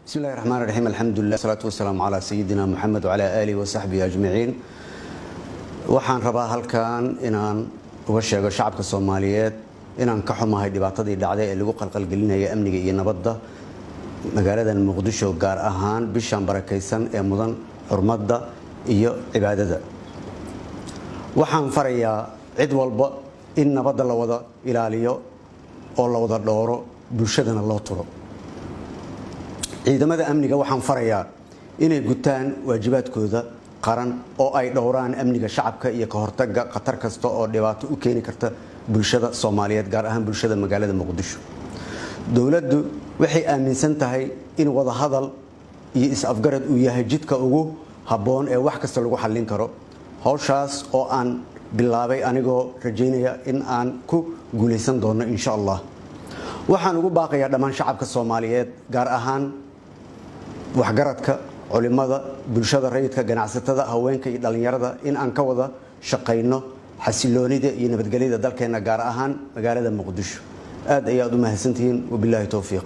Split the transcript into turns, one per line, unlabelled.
Bismi illahi raxmaan raxiim, alxamdulilah, salaatu wasalaamu calaa sayidina Muxamed wacalaa aalihi wasaxbihi ajmaciin. Waxaan rabaa halkan inaan uga sheego shacabka Soomaaliyeed inaan ka xumahay dhibaatadii dhacday ee lagu qalqalgelinaya amniga iyo nabadda magaalada Muqdisho, gaar ahaan bishan barakaysan ee mudan xurmadda iyo cibaadada. Waxaan farayaa cid walba in nabadda la wada ilaaliyo oo la wada dhooro, bulshadana loo turo. Ciidamada amniga waxaan farayaa inay gutaan waajibaadkooda qaran oo ay dhowraan amniga shacabka iyo ka hortagga khatar kasta oo dhibaato u keeni karta bulshada Soomaaliyeed, gaar ahaan bulshada magaalada Muqdisho. Dowladdu waxay aaminsan tahay in wadahadal iyo is-afgarad uu yahay jidka ugu habboon ee wax kasta lagu xallin karo. Howshaas oo aan bilaabay anigoo rajaynaya in aan ku guulaysan doono, insha Allah. Waxaan ugu baaqayaa dhammaan shacabka Soomaaliyeed, gaar ahaan waxgaradka, culimada, bulshada rayidka, ganacsatada, haweenka iyo dhallinyarada, in aan ka wada shaqayno xasiloonida iyo nabadgelyada dalkeenna, gaar ahaan magaalada Muqdisho. Aad ayaad u mahadsantihiin. Wabilaahi towfiiq.